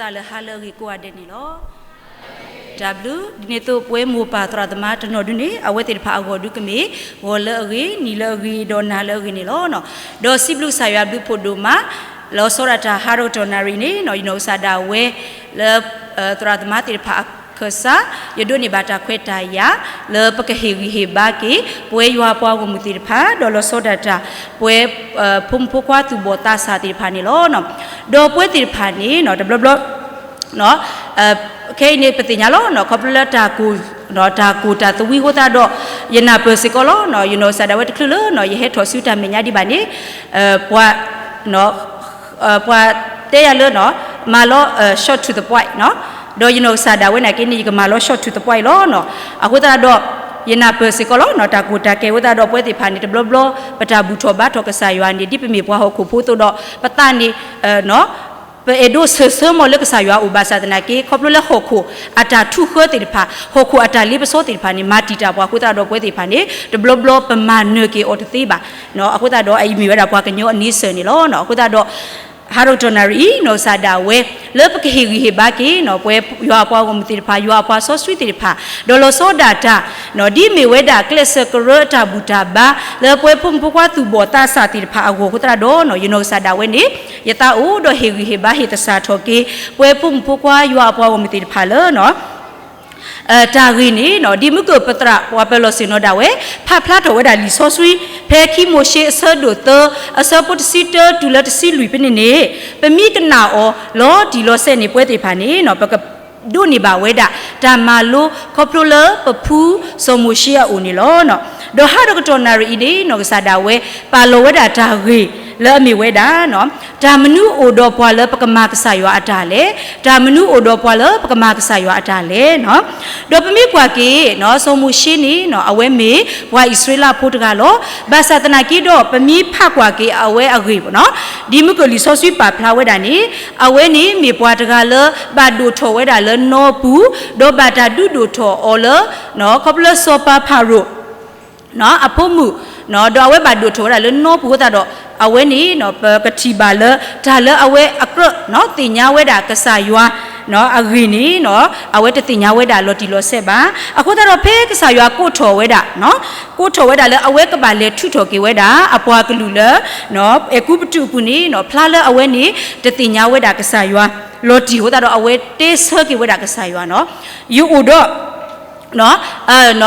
သးလၢဟါလၢအဂ့ၤကိးဂၤဒဲးန့ၣ်လီၤ. တၢ်ဘျုး, ဒ်န့ၣ်အသိးပဝဲမိၢ်ပၢ်သရၣ်သမါတနီၤဒုန့ၣ် အဝဲသ့ၣ်တဖၣ်အဂီၢ်ဒုကမ့ၢ် ဂီၤလၢအဂ့ၤ, နံၤလၢအဂ့ၤ, ဒီးနၤလၢအဂ့ၤန့ၣ်လီၤ. ဒီးစံးဘျုးကစၢ်ယွၤဘျုးဖှိၣ်ဒိၣ်မး လီၤဆီဒၣ်တၢ်ဟးထီၣ်ကတီၢ်နၣ်ရံၣ်န့ၣ် ယနီၢ်ကစၢ်ဒၣ်ဝဲ လၢ သရၣ်သမါသ့ၣ်တဖၣ်အခၢၣ်စး ယဒိးန့ၢ်ဘၣ်တၢ်ခွဲးတၢ်ယာ် လၢပကဟ့ၣ်ဂံၢ်ဟ့ၣ်ဘါက့ၤ ပဝဲယွၤအပှၤဂီၢ်မုၢ်သ့ၣ်တဖၣ် ဒီးလီၤဆီဒၣ်တၢ် ပဝဲ ဖိမုၣ်ဖိခွါသူၣ်ဘီၣ်သးစၢ်သ့ၣ်တဖၣ်န့ၣ်လီၤ. ဒီးပဝဲသ့ၣ်တဖၣ်န့ၣ် တဘျီဘျီ ခဲအံၤန့ၣ် ပသ့ၣ်ညါလီၤ ခီဖျိလၢ တၢ်ကိၢ်တၢ်သဝံအဃိသတးဒီး ယနၢ်ပၢၢ်စ့ၢ်ကီးလီၤ. ယနီၢ်ကစၢ်ဒၣ်ဝဲတချုးလၢ ယဟဲထီၣ်ဆူတၢ်မဲာ်ညါဒံးဘၣ်န့ၣ် ပှၤ ပှၤတဲယၤလၢ မၤလီၤ short to the point ဒီးယနီၢ်ကစၢ်ဒၣ်ဝဲန့ၣ်က့န့ၣ် ယကမၤလီၤ short to the point လီၤ. အဃိသတးဒီး ယနၢ်ပၢၢ်စ့ၢ်ကီးလီၤ တၢ်ကိၢ်တၢ်ဂီၤအဃိသတးဒီး ပဝဲသ့ၣ်တဖၣ်န့ၣ် တဘျီဘျီ ပတၢ်ဘူၣ်ထီၣ်ဘါထီၣ်ကစၢ်ယွၤန့ၣ် ဒ်ပမ့ၢ်ပှၤဟီၣ်ခိၣ်ဖိအသိးဒီး ပသးန့ၣ် ပအဲၣ်ဒိးဆၢၣ်ဆၢမီၢ်လၢကစၢ်ယွၤအအိၣ်ဘၣ်ဆၣ်သနာ်က့ ခီဖျိလၢဟီၣ်ခိၣ်အတၢ်ထုးဃၢသ့ၣ်တဖၣ် ဟီၣ်ခိၣ်အတၢ်လ့ပစီသ့ၣ်တဖၣ်န့ၣ် မၤတံာ်တာ်ပှၤအဃိသတးဒီး ပဝဲသ့ၣ်တဖၣ်န့ၣ် တဘျီဘျီပမၤနၢၤက့ၤအီၤတသ့ဘၣ်. အဃိသတးဒီး အအံၤမ့ၢ်ဝဲဒၣ်ပှၤကညီအန့ဆၢၣ်န့ၣ်လီၤ. အဃိသတးဒီး ဟးထီၣ်ကတီၢ်နၣ်ရံၣ်အံၤ နီၢ်ကစၢ်ဒၣ်ဝဲ လၢပကဟ့ၣ်ဂံၢ်ဟ့ၣ်ဘါက့ၤ ပဝဲယွၤအပှၤဂီၢ်မုၢ်သ့ၣ်တဖၣ် ယွၤအပှၤစီဆှံသ့ၣ်တဖၣ် ဒီးလီၤဆီဒၣ်တၢ် ဒ်မ့ၢ်ဝဲဒၣ်ကျဲးစၢးကရၢအတၢ်ဘူၣ်တၢ်ဘါ လၢပဝဲဖိမုၣ်ဖိခွါသူၣ်ဘီၣ်သးစၢ်သ့ၣ်တဖၣ်အဂီၢ်အဃိသတးဒီး ယနီၢ်ကစၢ်ဒၣ်ဝဲန့ၣ် ယသးအိၣ်ဒီးဟ့ၣ်ဂံၢ်ဟ့ၣ်ဘါဟ့ၣ်သဆၣ်ထီၣ်က့ၤ ပဝဲဖိမုၣ်ဖိခွါယွၤအပှၤဂီၢ်မုၢ်သ့ၣ်တဖၣ်လၢ တၢ်ဂ့ၢ်န့ၣ် ဒ်မုၢ်ကၢၢ်ပသရၣ်ပှၤပၢၤလီၢ်ဆ့ၣ်နီၤဒၣ်ဝဲ ဖးဖျါထီၣ်ဝဲဒၣ်လံာ်စီဆှံ ဖဲခံမိၤၡ့အဆၢဒိၣ်သၢ အဆၢဖိတဆံတၢတုၤလၢတဆံလွံၢ်ဖဲန့ၣ်န့ၣ် ပမ့ၢ်ကနၣ်အီၤလီၤတံၢ်လီၤဆဲးန့ၣ် ပဝဲသ့ၣ်တဖၣ်န့ၣ် ပက ဒိးန့ၢ်ဘၣ်ဝဲဒၣ် တၢ်မၤလိခီဖျိလၢပဖုစီၤမိၤၡ့အအိၣ်န့ၣ်လီၤ. ဒီးဟးထီၣ်ကတီၢ်နၣ်ရံၣ်အံၤန့ၣ် နီၢ်ကစၢ်ဒၣ်ဝဲ ပာ်လီၤဝဲဒၣ်တၢ်ဂ့ၢ်လၢအမ့ၢ်ဝဲဒၣ် တၢ်မနုၤအိၣ်ဒီးပှၤလၢပကမၤကစၢ်ယွၤအတၢ်လဲၣ်, တၢ်မနုၤအိၣ်ဒီးပှၤလၢပကမၤကစၢ်ယွၤအတၢ်လဲၣ်. ဒီးပမ့ၢ်ကွၢ်က့ၤ စီၤမိၤၡ့န့ၣ် အဝဲမ့ၢ်ပှၤအံၣ်စရ့လးဖိတဂၤလီၤ. ဘၣ်ဆၣ်သနာ်က့ဒီး ပမ့ၢ်ဖးကွၢ်က့ၤအဝဲအဂ့ၢ် ဒ်မုၢ်ကၢၢ်လံာ်စီဆှံပာ်ဖျါဝဲဒၣ်န့ၣ် အဝဲန့ၣ်မ့ၢ်ပှၤတဂၤလၢ ဘၣ်ဒိၣ်ထီၣ်ဝဲဒၣ်လၢနီပူၤ, ဒီးဘၣ်တၢ်ဒုးဒိၣ်ထီၣ်အီၤလၢ ခီဖျိလၢစီၤပၤဖၤရိၤ အဖိမုၣ်, ဒီးအဝဲဘၣ်ဒိၣ်ထီၣ်ဝဲဒၣ်လၢနီပူၤအဃိသတးဒီး အဝဲန့ၣ် ပကထံၣ်ဘၣ်လၢ တၢ်လၢအဝဲအကြၢး သ့ၣ်ညါဝဲဒၣ်ကစၢ်ယွၤအဂ့ၢ်န့ၣ် အဝဲတသ့ၣ်ညါဝဲဒၣ်လီၤတံၢ်လီၤဆဲးဘၣ်. အဃိသတးဒီးဖဲကစၢ်ယွၤကိးထီၣ်ဝဲဒၣ် ကိးထီၣ်ဝဲဒၣ်လၢအဝဲကဘၣ်လဲၤထုးထီၣ်က့ၤဝဲဒၣ် အပှၤကလုာ်လၢ အဲၤကူပတူးအပူၤန့ၣ် ဖျါလၢအဝဲန့ၣ် တသ့ၣ်ညါဝဲဒၣ်ကစၢ်ယွၤ လီၤတံၢ်အဃိသတးဒီး အဝဲတဲဆၢက့ၤဝဲဒၣ်ကစၢ်ယွၤန့ၣ် ယအိၣ်ဒီး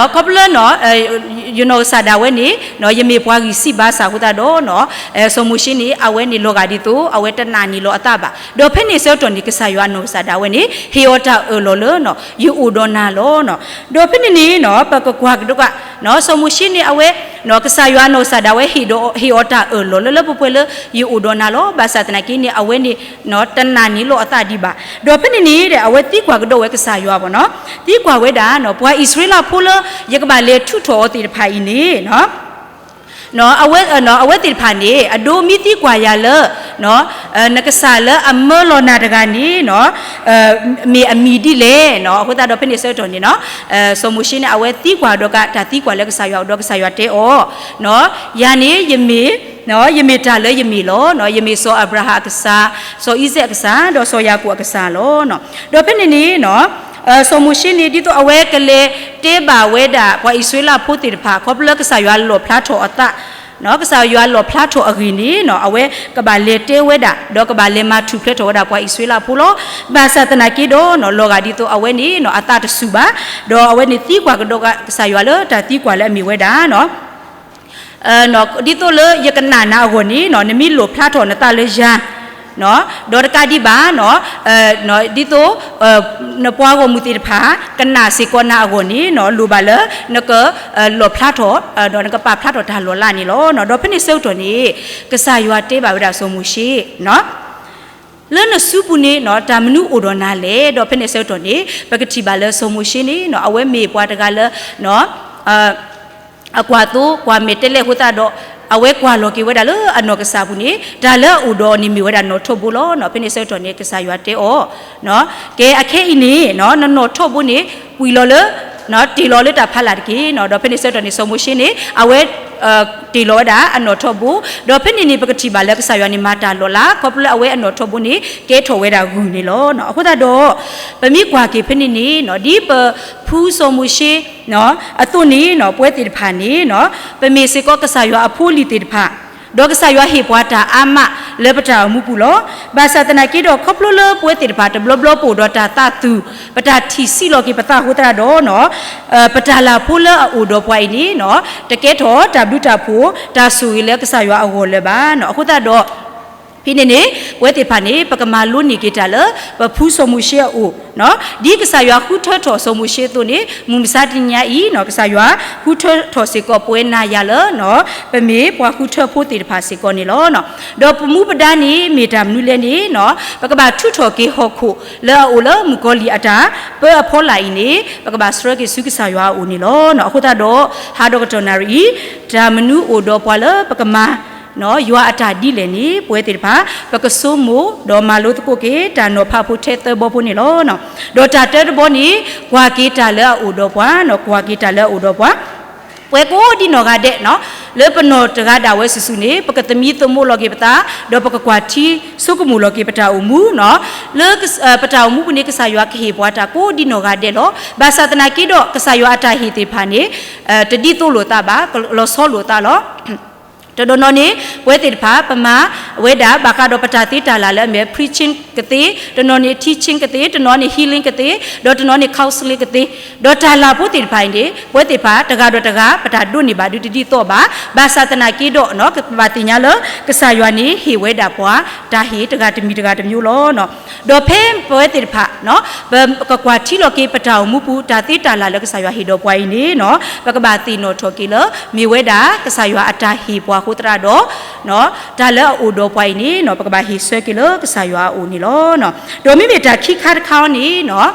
ခီဖျိလၢ ယနီၢ်ကစၢ်ဒၣ်ဝဲန့ၣ် ယမ့ၢ်ပှၤဂံၢ်စၢ်ဘါစၢ်အဃိသတးဒီး စီၤမိၤၡ့န့ၣ် အဝဲန့ၣ်လီၤဂာ်ဒ်သိး အဝဲတနာ်န့ၢ်လီၤအသးဘၣ်. ဒီးဖဲန့ၣ်ဆၢကတီၢ်န့ၣ် ကစၢ်ယွၤအနီၢ်ကစၢ်ဒၣ်ဝဲန့ၣ် ဟ့ၣ်အီၤတၢ်အၢၣ်လီၤလၢ ယအိၣ်ဒီးနၤလီၤ. ဒီးဖဲန့ၣ်န့ၣ် ပကကွၢ်ကဒီးက စီၤမိၤၡ့န့ၣ် အဝဲ ကစၢ်ယွၤအနီၢ်ကစၢ်ဒၣ်ဝဲ ဟ့ၣ်အီၤတၢ်အၢၣ်လီၤလၢလၢပှဲၤပှဲၤလၢ ယအိၣ်ဒီးနၤလီၤ. ဘၣ်ဆၣ်သနာ်က့န့ၣ် အဝဲန့ၣ် တနာ်န့ၢ်လီၤအသးဒံးဘၣ်. ဒီးဖဲန့ၣ်န့ၣ် အဝဲသံကွၢ်ကဒီးဝဲကစၢ်ယွၤဘၣ်န့ၣ် သံကွၢ်ဝဲဒၣ် ပှၤအံၣ်စရ့လးဖိလၢ ယကဘၣ်လဲၤထုးထီၣ်အီၤသ့ၣ်တဖၣ်အံၤန့ၣ် အဝဲသ့ၣ်တဖၣ်န့ၣ် အဒိမ့ၢ်သံကွၢ်ယၤလၢ နကစၢ်လၢအမၢလီၤနၤတဂၤန့ၣ် မ့ၢ်အမံၤဒ်လဲၣ်. အဃိသတးဒီးဖဲန့ၣ်ဆၢကတီၢ်န့ၣ် စီၤမိၤၡ့န့ၣ် အဝဲသံကွၢ်ဒီးက တၢ်သံကွၢ်လၢကစၢ်ယွၤအအိၣ်ဒီးကစၢ်ယွၤတဲအီၤ ယၤန့ၣ် ယမ့ၢ် ယမ့ၢ်တၢ်လၢယမ့ၢ်လီၤ. ယမ့ၢ်စီၤအၤဘြၤဟၣ်အကစၢ်, စီၤအံၤစဲးအကစၢ်, ဒီးစီၤယၤကိာ်အကစၢ်လီၤ. ဒီးဖဲန့ၣ်န့ၣ် စီၤမိၤၡ့န့ၣ် ဒ်သိးအဝဲကလဲၤတဲဘၣ်ဝဲဒၣ် ပှၤအံၣ်စရ့လးဖိသ့ၣ်တဖၣ် ခီဖျိလၢကစၢ်ယွၤလီၣ်ဖျါထီၣ်အသး ကစၢ်ယွၤလီၣ်ဖျါထီၣ်အဂ့ၢ်န့ၣ် အဝဲကဘၣ်လဲၤတဲဝဲဒၣ် ဒီးကဘၣ်လဲၤမၤထူၣ်ဖျဲးထီၣ်ဝဲဒၣ်ပှၤအံၣ်စရ့လးဖိလီၤ. ဘၣ်ဆၣ်သနာ်က့ဒီး လီၤဂာ်ဒ်သိးအဝဲန့ၣ် အသးတစူၤဘၣ်, ဒီးအဝဲန့ၣ်သံကွၢ်ကဒီးကစၢ်ယွၤလၢတၢ်သံကွၢ်လၢအမ့ၢ်ဝဲဒၣ် ဒ်သိးလၢယကနာ်နၤအဂီၢ်န့ၣ် နမ့ၢ်လီၣ်ဖျါထီၣ်နသးလၢယၤ ဒီးတကးဒံးဘၣ် ဒ်သိး နပှၤဂီၢ်မုၢ်သ့ၣ်တဖၣ် ကနာ်စ့ၢ်ကီးနၤအဂီၢ်န့ၣ် လိၣ်ဘၣ်လၢ နက လီၣ်ဖျါထီၣ် ဒီးနကပာ်ဖျါထီၣ်တၢ်လီၤလးန့ၣ်လီၤ. ဒီးဖဲန့ၣ်ဆၢကတီၢ်န့ၣ် ကစၢ်ယွၤတဲဘၣ်ဝဲဒၣ်စီၤမိၤၡ့ လၢနစုပူၤန့ၣ် တၢ်မနုၤအိၣ်ဒီးနၤလဲၣ်. ဒီးဖဲန့ၣ်ဆၢကတီၢ်န့ၣ် ပကထံၣ်ဘၣ်လၢစီၤမိၤၡ့န့ၣ် အဝဲမ့ၢ်ပှၤတဂၤလၢ အကွၢ်သိကွၢ်မဲာ်တဲလဲၣ်အဃိသတးဒီး အဝဲကွၢ်လီၤက့ၤဝဲဒၣ်လၢအနီၢ်ကစၢ်ပူၤန့ၣ် တၢ်လၢအအိၣ်ဒီးအီၤန့ၣ်မ့ၢ်ဝဲဒၣ်နီၣ်ထိးဘိလီၤ. ဖဲန့ၣ်ဆၢကတီၢ်န့ၣ် ကစၢ်ယွၤတဲအီၤ ကဲအခဲအံၤန့ၣ် နနီၣ်ထိးဘိန့ၣ် ကွံာ်လီၤလၢ တ့ၢ်လီၤလၢတၢ်ဖးလၢ်တက့ၢ်. ဒီးဖဲန့ၣ်ဆၢကတီၢ်န့ၣ် စီၤမိၤၡ့န့ၣ် အဝဲ တ့ၢ်လီၤဝဲဒၣ်အနီၣ်ထီၣ်ဘိ, ဒီးဖဲန့ၣ်န့ၣ် ပကထံၣ်ဘၣ်လၢကစၢ်ယွၤန့ၣ်မၤတၢ်လီၤလး ခီဖျိလၢအဝဲအနီၣ်ထီၣ်ဘိန့ၣ် ကဲထီၣ်ဝဲဒၣ်ဂုၢ်န့ၣ်လီၤ. အဃိသတးဒီး ပမ့ၢ်ကွၢ်က့ၤဖဲန့ၣ်န့ၣ် ဒ်ပဖုစီၤမိၤၡ့ အသိးန့ၣ် ပဝဲသ့ၣ်တဖၣ်န့ၣ် ပမ့ၢ်စ့ၢ်ကီးကစၢ်ယွၤအဖိအလံၤသ့ၣ်တဖၣ် ဒီးကစၢ်ယွၤဟ့ၣ်ပှၤတၢ်အါမးလၢပတၢ်အိၣ်မူပူၤလီၤ. ဘၣ်ဆၣ်သနာ်က့ဒီး ခီဖျိလၢပဝဲသ့ၣ်တဖၣ်တဘျီဘျီပအိၣ်ဒီးတၢ်သးသူၣ် ပတၢ်ထံၣ်ဆံးလီၤက့ၤပသးအဃိသတးဒီး ပတၢ်လၤဖိလၢအအိၣ်ဒီးပှၤအံၤန့ၣ် တကဲထီၣ်တၢ်ဘျုးတၢ်ဖှိၣ် တၢ်ဆိၣ်ဂ့ၤလၢကစၢ်ယွၤအဂီၢ်လၢၤဘၣ်. အဃိသတးဒီး ဖဲန့ၣ်န့ၣ် ပဝဲသ့ၣ်တဖၣ်န့ၣ် ပကမၤလိန့ၢ်က့ၤတၢ်လၢ ပဖုစီၤမိၤၡ့အအိၣ် ဒ်ကစၢ်ယွၤဃုထၢထီၣ်စီၤမိၤၡ့အသိးန့ၣ် မုၢ်မဆါတနံၤညါအံၤ ကစၢ်ယွၤဃုထၢထီၣ်စ့ၢ်ကီးပဝဲနၤယၤလၢ ပမ့ၢ်ပှၤဃုထၢဖိသ့ၣ်တဖၣ်စ့ၢ်ကီးန့ၣ်လီၤ. ဒီးပမူပဒါန့ၣ်မ့ၢ်တၢ်မနုၤလဲၣ်န့ၣ် ပကဘၣ်ထုးထီၣ်က့ၤဟီၣ်ခိၣ်လၢအအိၣ်လၢမုၣ်ကီၤလံၢ်အတၢ်ပၢအဖီလာ်အံၤန့ၣ် ပကဘၣ်ဆှၢက့ၤဆူကစၢ်ယွၤအအိၣ်န့ၣ်လီၤ. အဃိသတးဒီး ဟါဒီကတီၢ်နၣ်ရံၣ်အံၤ တၢ်မနုၤအိၣ်ဒီးပှၤလၢပကမၤ ယွၤအတၢ်ဒ်လဲၣ်န့ၣ် ပဝဲသ့ၣ်တဖၣ် ပကဆိကမိၣ်ဒီးမၤလိသကိးက့ၤ တၢ်နီၤဖးဖိထဲသၢဘီဖိန့ၣ်လီၤ. ဒီးတၢ်တၢတဘီန့ၣ် ကွၢ်က့ၤတၢ်လၢအအိၣ်ဒီးပှၤ, ကွၢ်က့ၤတၢ်လၢအအိၣ်ဒီးပှၤ ပှၤကိးဒ်နီၢ်ဂၤဒဲး လၢပနီၢ်တဂၤဒၣ်ဝဲစုာ်စုာ်န့ၣ် ပကသမံသမိးလီၤက့ၤပသး ဒီးပကကွၢ်ထံဆိကမိၣ်လီၤက့ၤပတၢ်အိၣ်မူ လၢပတၢ်အိၣ်မူပူၤန့ၣ် ကစၢ်ယွၤကဟ့ၣ်ပှၤတၢ်ကိးဒ်နီၢ်ဂၤဒဲးလီၤ. ဘၣ်ဆၣ်သနာ်က့ဒီး ကစၢ်ယွၤအတၢ်ဟ့ၣ်သ့ၣ်တဖၣ်န့ၣ် တဒ်သိးလိာ်သးဘၣ်, လီၤဆီလိာ်သးလီၤ. တနီၤနီၤန့ၣ် ပဝဲသ့ၣ်တဖၣ် ပမၤဝဲဒၣ် ဘၣ်ဃးဒီးပတၢ်သ့တၢ်လၢ်လၢအမ့ၢ် preaching ကသ့, တနီၤန့ၣ် teaching ကသ့, တနီၤန့ၣ် healing ကသ့, ဒီးတနီၤန့ၣ် counseling ကသ့, ဒီးတၢ်လၢ်ဖိသ့ၣ်တဖၣ်အံၤန့ၣ် ပဝဲသ့ၣ်တဖၣ် တဂၤဒီးတဂၤ ပတၢ်ဒိးန့ၢ်ဘၣ်ဒုတဒ်သိးဘၣ်. ဘၣ်ဆၣ်သနာ်က့ဒီး ကဘၣ်သ့ၣ်ညါလၢ ကစၢ်ယွၤန့ၣ် ဟ့ၣ်ဝဲဒၣ်ပှၤ တၢ်ဟ့ၣ်တဂၤတမံၤတဂၤတမံၤလီၤ. ဒီးဖဲပဝဲသ့ၣ်တဖၣ် ပကကွၢ်ထံလီၤက့ၤပတၢ်အိၣ်မူပူၤ တၢ်သ့တၢ်လၢ်လၢကစၢ်ယွၤဟ့ၣ်ဒီးပှၤအံၤန့ၣ် ပကဘၣ်သ့ၣ်နီၣ်ထီၣ်က့ၤလၢ မ့ၢ်ဝဲဒၣ်ကစၢ်ယွၤအတၢ်ဟ့ၣ်ပှၤအဃိသတးဒီး တၢ်လၢအအိၣ်ဒီးပှၤအံၤန့ၣ် ပကဘၣ်ဟ့ၣ်ဆၢက့ၤလၢကစၢ်ယွၤအအိၣ်န့ၣ်လီၤ. ဒီးမ့မ့ၢ်တၢ်ခံခါတခါအံၤန့ၣ်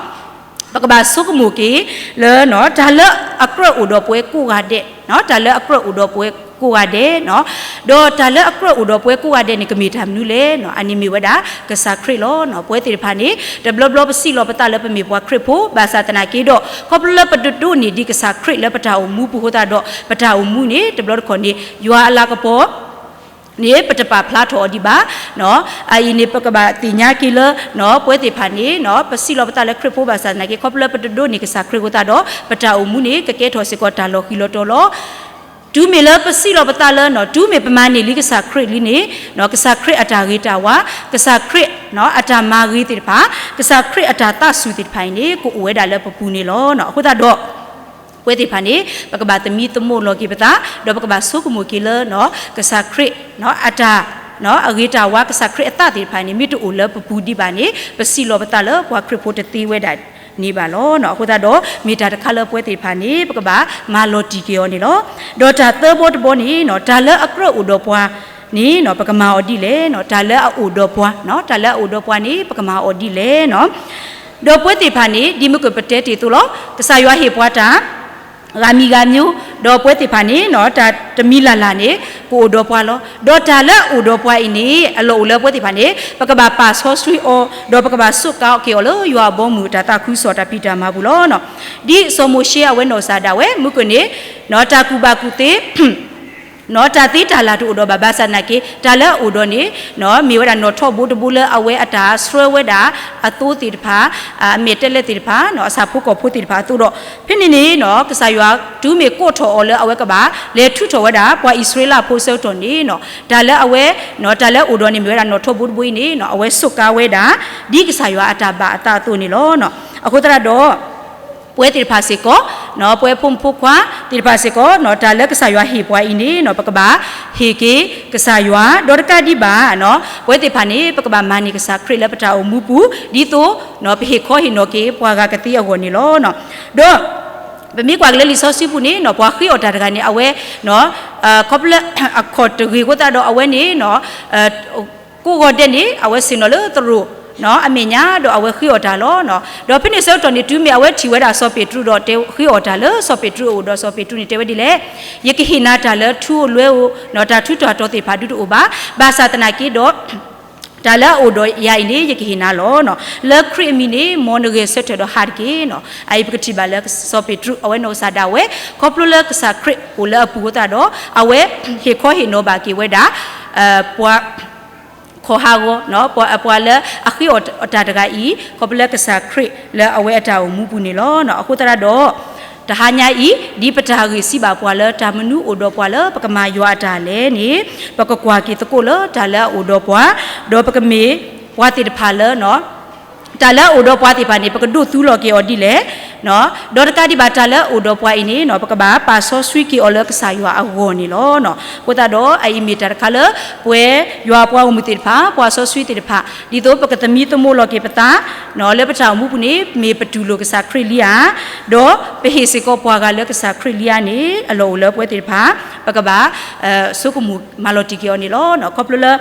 ပကဘၣ်ဆိကမိၣ်က့ၤလၢ တၢ်လၢအကြၢးအိၣ်ဒီးပဝဲကိးဂၤဒဲး, တၢ်လၢအကြၢးအိၣ်ဒီးပဝဲကိးဂၤဒဲး, ဒီးတၢ်လၢအကြၢးအိၣ်ဒီးပဝဲကိးဂၤဒဲးန့ၣ် ကမ့ၢ်တၢ်မနုၤလဲၣ်. အန့ၣ်မ့ၢ်ဝဲဒၣ်ကစၢ်ခရံာ်လီၤ. ပဝဲသ့ၣ်တဖၣ်န့ၣ် တဘျီဘျီပစံးလီၤပသးလၢပမ့ၢ်ပှၤခရံာ်ဖိ ဘၣ်ဆၣ်သနာ်က့ဒီး ခီဖျိလၢပတဒိးန့ၢ်ဒံးကစၢ်ခရံာ်လၢပတၢ်အိၣ်မူပူၤအဃိသတးဒီး ပတၢ်အိၣ်မူန့ၣ် တဘျီတခီၣ်န့ၣ် ယွၤအလၤကပီၤ န့ၣ် ပတပာ်ဖျါထီၣ်အီၤဒံးဘၣ်. အအံၤန့ၣ် ပကဘၣ်သ့ၣ်ညါက့ၤလၢ ပဝဲသ့ၣ်တဖၣ်န့ၣ် ပစံးလီၤပသးလၢခရံာ်ဖိဘၣ်ဆၣ်သနာ်က့ ခီဖျိလၢပတဒိးန့ၢ်ကစၢ်ခရံာ်အဃိသတးဒီး ပတၢ်အိၣ်မူန့ၣ် ကကဲထီၣ်စ့ၢ်ကီးတၢ်လီၤဃံၤလီၤတီၤလီၤ. တုၤမ့ၢ်လၢပစံးလီၤပသးလၢ တုၤမ့ၢ်ပမၤန့ၢ်လံကစၢ်ခရံာ်လံန့ၣ် ကစၢ်ခရံာ်အတၢ်ဂ့ၤတၢ်ဝါ, ကစၢ်ခရံာ်အတၢ်မၤဂ့ၤသ့ၣ်တဖၣ်, ကစၢ်ခရံာ်အတၢ်သးဆူၣ်သ့ၣ်တဖၣ်အံၤန့ၣ် ကအိၣ်ဝဲဒၣ်လၢပပူၤန့ၣ်လီၤ. အဃိသတးဒီး ပဝဲသ့ၣ်တဖၣ်န့ၣ် ပကဘၣ်သမံသမိးလီၤက့ၤပသး ဒီးပကဘၣ်ဆိကမိၣ်က့ၤလၢ ကစၢ်ခရံာ်အတၢ် အဂ့ၤတၢ်ဝါ ကစၢ်ခရံာ်အသးသ့ၣ်တဖၣ်န့ၣ် မ့ၢ်တအိၣ်လၢပပူၤဒံးဘၣ်န့ၣ် ပစံးလီၤပသးလၢပှၤခရံာ်ဖိတသ့ဝဲဒၣ်န့ၣ်ဘၣ်လီၤ. အဃိသတးဒီး မ့ၢ်တၢ်တခါလၢပဝဲသ့ၣ်တဖၣ်န့ၣ် ပကဘၣ်မၤလီၤတံၢ်က့ၤအီၤန့ၣ်လီၤ. ဒီးတၢ်သၢဘီတဘီန့ၣ် တၢ်လၢအကြၢးအိၣ်ဒီးပှၤန့ၣ် ပကမၤအီၤဒ်လဲၣ်, တၢ်လၢအအိၣ်ဒီးပှၤ, တၢ်လၢအအိၣ်ဒီးပှၤန့ၣ် ပကမၤအီၤဒ်လဲၣ်. ဒီးပဝဲသ့ၣ်တဖၣ်န့ၣ် ဒ်မ့ၢ်ကပတဲတ့ၢ်အသိးလီၤ. ကစၢ်ယွၤဟ့ၣ်ပှၤတၢ် ဂၤမံၤဂၤမံၤ, ဒီးပဝဲသ့ၣ်တဖၣ်န့ၣ် တၢ်တမံၤလၢ်လၢ်န့ၣ် ကအိၣ်ဒီးပှၤလီၤ. ဒီးတၢ်လၢအအိၣ်ဒီးပှၤအံၤန့ၣ် အလီၢ်အိၣ်လၢပဝဲသ့ၣ်တဖၣ်န့ၣ် ပကဘၣ်ပာ်စီဆှံအီၤ, ဒီးပကဘၣ်စူးကါက့ၤအီၤလၢယွၤအဘီအမုၢ်တၢ်သးခုကစီၣ်တၢ်ဖံးတၢ်မၤပူၤလီၤ. ဒ်စီၤမိၤၡ့အဝဲနီၢ်ကစၢ်ဒၣ်ဝဲ မုၢ်ကၢၢ်န့ၣ် တၢ်ကူၣ်ဘၣ်ကူၣ်သ့ တၢ်သ့တၢ်လၢ်တအိၣ်ဒီးဘၣ်ဘၣ်ဆၣ်သနာ်က့ တၢ်လၢအအိၣ်ဒီးန့ၣ် မ့ၢ်ဝဲဒၣ်နီၣ်ထီၣ်ဘိတဘိလၢအဝဲအတၢ်ဆှၢဝဲဒၣ်အသိသ့ၣ်တဖၣ်, အမဲာ်တဲးလဲးသ့ၣ်တဖၣ်, အဆၣ်ဖိကီၢ်ဖိသ့ၣ်တဖၣ်အသိးဒီး ဖဲန့ၣ်န့ၣ် ကစၢ်ယွၤတုၤမ့ၢ်ကိးထီၣ်အီၤလၢအဝဲကဘၣ် လဲၤထုးထီၣ်ဝဲဒၣ်ပှၤအံၣ်စရ့လးဖိဆၢကတီၢ်န့ၣ် တၢ်လၢအဝဲ တၢ်လၢအအိၣ်ဒီးန့ၣ်မ့ၢ်ဝဲဒၣ်နီၣ်ထီၣ်ဘိတဘိအံၤန့ၣ် အဝဲစူးကါဝဲဒၣ် ဒ်ကစၢ်ယွၤအတၢ်ဘၣ်အသးအသိးန့ၣ်လီၤ. အဃိသတးဒီး ပဝဲသ့ၣ်တဖၣ်စ့ၢ်ကီး, ပဝဲဖိမုၣ်ဖိခွါသ့ၣ်တဖၣ်စ့ၢ်ကီး တၢ်လၢကစၢ်ယွၤဟ့ၣ်ပှၤအံၤန့ၣ် ပကဘၣ်ဟ့ၣ်က့ၤကစၢ်ယွၤ ဒီးတကးဒံးဘၣ် ပဝဲသ့ၣ်တဖၣ်န့ၣ် ပကဘၣ်မၤန့ၢ်ကစၢ်ခရံာ်လၢပတၢ်အိၣ်မူပူၤ ဒ်သိး ပဟ့ၣ်ခီဟ့ၣ်နီၤက့ၤပှၤဂၤကသ့အဂီၢ်န့ၣ်လီၤ. ဒီး ပမ့ၢ်ကွၢ်က့ၤလၢလံာ်စီဆှံပူၤန့ၣ် ပှၤဃ့အီၣ်တၢ်တဂၤန့ၣ် အဝဲ ခီဖျိလၢအခီၣ်တဂ့ၤအဃိသတးဒီးအဝဲန့ၣ် ကိးဂီၤဒဲးန့ၣ် အဝဲဆ့ၣ်နီၤလၢသရိာ်အမဲာ်ညါ ဒီးအဝဲဃ့အီၣ်တၢ်လီၤ. ဒီးဖဲန့ၣ်ဆၢကတီၢ်န့ၣ် တုၤမ့ၢ်အဝဲထံၣ်ဝဲဒၣ်စီၤပ့းတရူးဒီး တဲဃ့အီၣ်တၢ်လၢစီၤပ့းတရူးအအိၣ်ဒီးစီၤပ့းတရူးန့ၣ် တဲဝဲဒ်လဲၣ်, ယကဟ့ၣ်နၤတၢ်လၢထူဧိၤလွဲဧိၤ တၢ်ထူးတၢ်တီၤသ့ၣ်တဖၣ်ဒုတအိၣ်ဘၣ်. ဘၣ်ဆၣ်သနာ်က့ဒီး တၢ်လၢအအိၣ်ဒီးယၤအံၤန့ၣ် ယကဟ့ၣ်နၤလီၤ. လၢခရံာ်အမံၤန့ၣ် မ်နဂဲၤဆၢထၢၣ်ဒီးဟးတက့ၢ်. အအံၤပကထံၣ်ဘၣ်လၢစီၤပ့းတရူး အဝဲနီၢ်ကစၢ်ဒၣ်ဝဲ ခီဖျိလၢကစၢ်ခရံာ်အိၣ်လၢအပူၤအဃိသတးဒီး အဝဲဟ့ၣ်ခီဟ့ၣ်နီၤဘၣ်က့ၤဝဲဒၣ် ပှၤ ခီၣ်ဟးဂီၤ ပှၤလၢအဃ့အီၣ်တၢ်တဂၤအံၤ ခီဖျိလၢကစၢ်ခရံာ်လၢအဝဲအတၢ်အိၣ်မူပူၤန့ၣ်လီၤ. အဃိသတးဒီး တဟါညါအံၤ ဒ်ပတၢ်ဂ့ၢ်စံးဘၣ်ပှၤလၢတၢ်မနုၤအိၣ်ဒီးပှၤလၢပကမၤယွၤအတၢ်လဲၣ်န့ၣ် ပကကွၢ်က့ၤသကိးလၢတၢ်လၢအအိၣ်ဒီးပှၤ ဒီးပကမ့ၢ်ပှၤသ့ၣ်တဖၣ်လၢ တၢ်လၢအအိၣ်ဒီးပှၤသ့ၣ်တဖၣ်န့ၣ် ပကဒိးသူလီၤက့ၤအီၤဒ်လဲၣ်. ဒီးတကးဒံးဘၣ်တၢ်လၢအအိၣ်ဒီးပှၤအံၤန့ၣ် ပကဘၣ်ပာ်စီဆှံက့ၤအီၤလၢကစၢ်ယွၤအဂီၢ်န့ၣ်လီၤ. အဃိသတးဒီး အအံၤမ့ၢ်တၢ်တခါလၢ ပဝဲယွၤအပှၤဂီၢ်မုၢ်သ့ၣ်တဖၣ် ပှၤစီဆှံသ့ၣ်တဖၣ် ဒ်သိးပကသမံသမိးလီၤက့ၤပသး လၢပတၢ်အိၣ်မူပူၤန့ၣ် မ့ၢ်ပတူၢ်လိာ်ကစၢ်ခရံာ်လံဧါ, ဒီးပဟ့ၣ်စ့ၢ်ကီးပှၤဂၤလၢကစၢ်ခရံာ်လံဧါန့ၣ် အလီၢ်အိၣ်လၢပဝဲသ့ၣ်တဖၣ် ပကဘၣ် ဆိကမိၣ်မၤလီၤတံၢ်က့ၤအီၤန့ၣ်လီၤ. ခီဖျိလၢ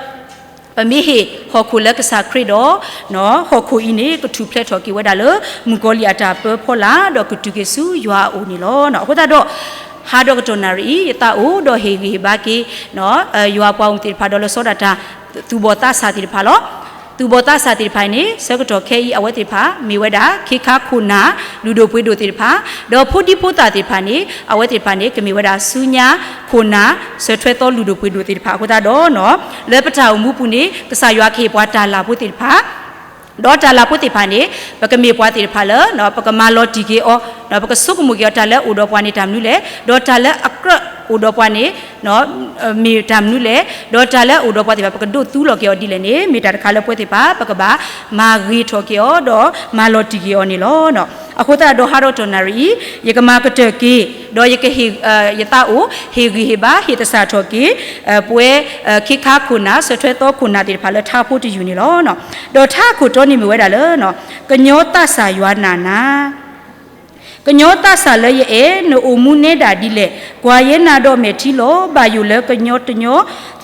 ပမ့ၢ်ဟ့ၣ်ဟီၣ်ခိၣ်လၢကစၢ်ခရံာ်ဒီး ဟီၣ်ခိၣ်အံၤန့ၣ် ကထူၣ်ဖျဲးထီၣ်က့ၤဝဲဒၣ်လၢ မုၣ်ကီၤလံၢ်အတၢ်ပၢဖီလာ် ဒီးကတုၤက့ၤဆူယွၤအအိၣ်န့ၣ်လီၤ. အဃိသတးဒီး ဟါဒီးကတီၢ်နၣ်ရံၣ်အံၤ ယသးအိၣ်ဒီးဟ့ၣ်ဂံၢ်ဟ့ၣ်ဘါက့ၤ ယွၤအပှၤဂီၢ်မုၢ်သ့ၣ်တဖၣ်ဒီးလၢစီၤဒၣ်တၢ် သူၣ်ဘီၣ်သးစၢ်သ့ၣ်တဖၣ်လီၤ. သူၣ်ဘီၣ်သးစၢ်သ့ၣ်တဖၣ်အံၤန့ၣ် ဆၢကတီၢ်ခဲအံၤ အဝဲသ့ၣ်တဖၣ် မ့ၢ်ဝဲဒၣ် ခ့ခါခိၣ်နၢ် လုၢ်ဒိၣ်ပှ့ၤဒိၣ်သ့ၣ်တဖၣ်, ဒီးဖိဒံဖိသၣ်သ့ၣ်တဖၣ်န့ၣ် အဝဲသ့ၣ်တဖၣ်န့ၣ် ကမ့ၢ်ဝဲဒၣ်ဆူညါခိၣ်နၢ် စၢၤထွဲသီလုၢ်ဒိၣ်ပှ့ၤဒိၣ်သ့ၣ်တဖၣ်အဃိသတးဒီး လၢပတၢ်အိၣ်မူပူၤန့ၣ် ကစၢ်ယွၤကဟ့ၣ်ပှၤတၢ်လၢ်ဖိသ့ၣ်တဖၣ် ဒီးတၢ်လၢ်ဖိသ့ၣ်တဖၣ်န့ၣ် ပကမ့ၢ်ပှၤသ့ၣ်တဖၣ်လၢ ပကမၤလီၤတံၢ်က့ၤအီၤ ပကဆိကမိၣ်က့ၤအီၤ တၢ်လၢအအိၣ်ဒီးပှၤန့ၣ်တၢ်မနုၤလဲၣ်, ဒီးတၢ်လၢအကြၢးအိၣ်ဒီးပှၤန့ၣ် မ့ၢ်တၢ်မနုၤလဲၣ်, ဒီးတၢ်လၢအအိၣ်ဒီးပှၤသ့ၣ်တဖၣ် ပကဒိးသူလီၤက့ၤအီၤဒ်လဲၣ်န့ၣ် မ့ၢ်တၢ်တခါလၢပဝဲသ့ၣ်တဖၣ် ပကဘၣ်မၤဂ့ၤထီၣ်က့ၤအီၤ ဒီးမၤလီၤတံၢ်က့ၤအီၤန့ၣ်လီၤ. အဃိသတးဒီးဟါဒီးကတီၢ်နၣ်ရံၣ်အံၤ ယကမၤကတၢၢ်က့ၤ ဒီးယကဟ့ၣ် ယသးအိၣ် ဟ့ၣ်ဂံၢ်ဟ့ၣ်ဘါ ဟ့ၣ်သဆၣ်ထီၣ်က့ၤ ပဝဲ ခ့ခါခိၣ်နၢ် စၢၤထွဲသီခိၣ်နၢ်သ့ၣ်တဖၣ်လၢထါဖိတယုၢ်န့ၣ်လီၤ. ဒီးထါအခိၣ်တီန့ၣ်မ့ၢ်ဝဲဒၣ်လၢ ကညီသးစၢ်ယွၤနာ်နၤ ကညီသးစၢ်လၢယအဲၣ် နအိၣ်မူနဲဒၣ်ဒ်လဲၣ်. ကွၢ်ယဲနၤဒီးမဲာ်ထံလီၤ. ဘၣ်ယိၣ်လၢကညီတညီ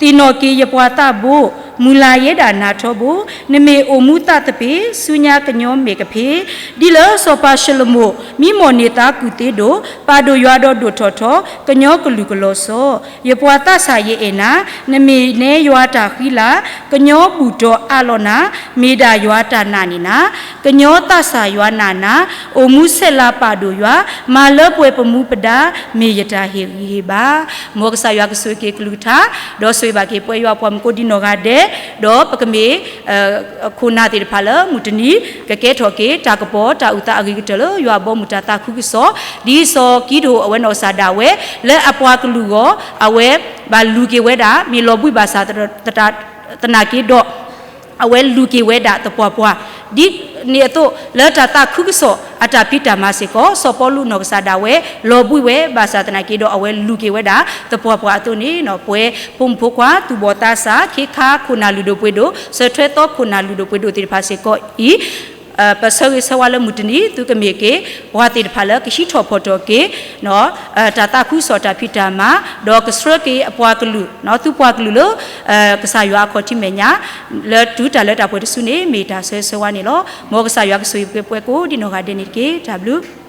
သ့ၣ်နီၣ်က့ၤယပှၤသးဘိ, မုၢ်လၢ်ယဲဒၣ်နၤထီဘိ, နမ့ၢ်အိၣ်မူသးသပ့ၤ ဆူညါကညီမဲာ်ကဖ့. ဒ်လၢစီၤပၤၡလိၤမိၣ် မံမီၢ်န့ၢ်သါကူၣ်သ့ဒိၣ်, ပာ်ဒိၣ်ယွၤဒီးဒိၣ်ထီၣ်ထီ, ကညီကလုာ်ကလီၤဆီ, ယပှၤသးစၢ်ယအဲၣ်နၤ, နမ့ၢ်နဲယွၤတၢ်ဃံလၤ, ကညီဘူၣ်တီၢ်အးလီၤနၤ, မ့ၢ်ဒၣ်ယွၤတၢ်နာ်န့ၣ်နၤ ကညီသးစၢ်ယွၤနာ်နၤ, အိၣ်မူဆဲးလၤပာ်ဒိၣ်ယွၤ, မၤလၢပှဲၤပမူပဒါ, မ့ၢ်ယတၢ်ဟ့ၣ်ဂံၢ်ဟ့ၣ်ဘါ. မ်ကစၢ်ယွၤကဆိၣ်ဂ့ၤက့ၤကလုၢ်ကထါ, ဒီးဆိၣ်ဂ့ၤဘၣ်က့ၤပှၤယွၤပှၤမုၢ်ကိးဒံနီၢ်ဂၤဒဲး, ဒီးပကမ့ၢ် ခိၣ်နၢ်သ့ၣ်တဖၣ်လၢမုၢ်တနံၤ ကကဲထီၣ်က့ၤ တၢ်ကပီၤတၢ်အုၣ်သးအဂ့ၤကတၢၢ်လၢယွၤအဘီအမုၢ်တၢ်သးခုကစီၣ်, ဒ်စီၤကံဒိၣ်အဝဲနီၢ်ကစၢ်ဒၣ်ဝဲ လၢအပှၤကလုာ်အဂီၢ် အဝဲဘၣ်လူၤက့ၤဝဲဒၣ် မ့ၢ်လီၤဘှံးဘၣ်ဆၣ်သနာ်က့ဒီး အဝဲလူၤက့ၤဝဲဒၣ်သပှၢ်ပှၢ်, ဒ်န့ၣ်အသိး လၢတၢ်သးခုကစီၣ်အတၢ်ဖံးတၢ်မၤစ့ၢ်ကီး စီၤပီလူးနီၢ်ကစၢ်ဒၣ်ဝဲ လီၤဘှံးဝဲဘၣ်ဆၣ်သနာ်က့ဒီး အဝဲလူၤက့ၤဝဲဒၣ်သပှၢ်ပှၢ်အသိးန့ၣ် ပဝဲဖိမုၣ်ဖိခွါ သူၣ်ဘီၣ်သးစၢ် ခ့ခါခိၣ်နၢ်လုၢ်ဒိၣ်ပှ့ၤဒိၣ် စၢၤထွဲသီခိၣ်နၢ်လုၢ်ဒိၣ်ပှ့ၤဒိၣ်သ့ၣ်တဖၣ်စ့ၢ်ကီးအံၤ ပဆၢဂ့ၤဆၢဝါလၢမုၢ်တနံၤ သုကမ့ၢ်က့ၤ ပှၤသ့ၣ်တဖၣ်လၢကဟံးထီၣ်ဖီၣ်ထီၣ်က့ၤ တၢ်သးခုကစီၣ်တၢ်ဖံးတၢ်မၤ, ဒီးကဆှၢက့ၤအပှၤကလုာ် သုပှၤကလုာ်လၢ ကစၢ်ယွၤအခီၣ်ထံးမဲာ်ညါ လၢတုၤတၢ်လၢတၢ်ပှဲၤတစုန့ၣ် မ့ၢ်တၢ်ဆၢဂ့ၤဆၢဝါန့ၣ်လီၤ. မ်ကစၢ်ယွၤကဆိၣ်ဂ့ၤက့ၤပှၤကိးဒံနီၢ်ဂၤဒဲးန့ၣ်တက့ၢ်. တၢ်ဘျုး